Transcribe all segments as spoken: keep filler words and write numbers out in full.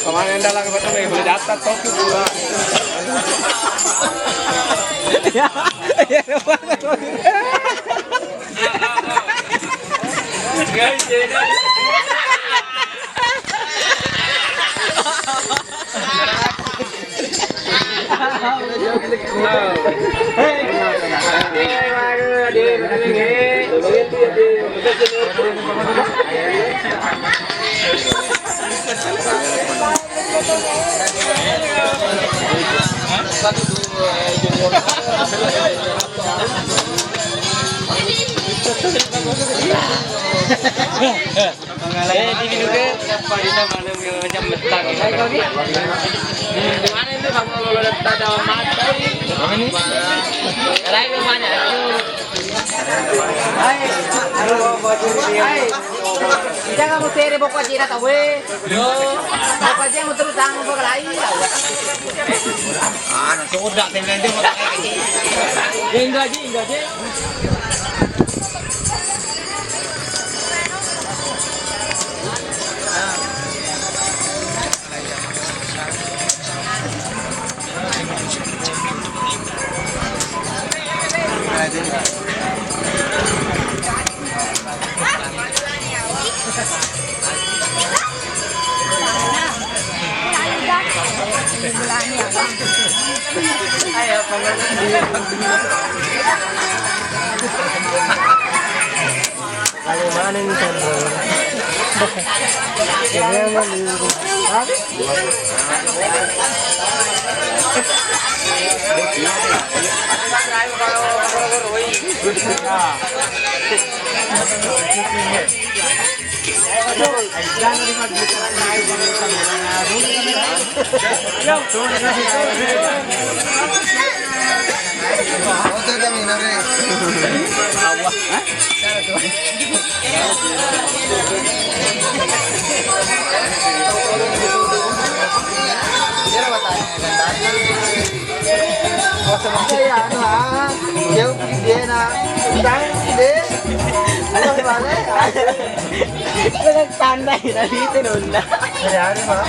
Kemarin dalam foto nih, boleh daftar topi pula. Ya, ya. Eh, di duka. Siapa di sana yang macam metang? Di mana itu kamu kalau letak dalam mata? Apa ini? Lain banyak. Hai. Aduh, baju dia. Hai. Jangan mau tere boko aja dah tahu, eh. Yo. Apa aja mau terus tangan boko lain. Ah, nak sodak saya bilang dia mau pakai. Ya, enggak aja, enggak aja. Kalau mana ini sambal? Ini yang mana ini? Hah? Iya, anu, ah. Jauh pergi dia, nak. Jangan, deh. Ayo, balik. Tandai tadi itu nunda. Hari-hari, Pak.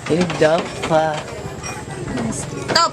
Ini Dava. Stop.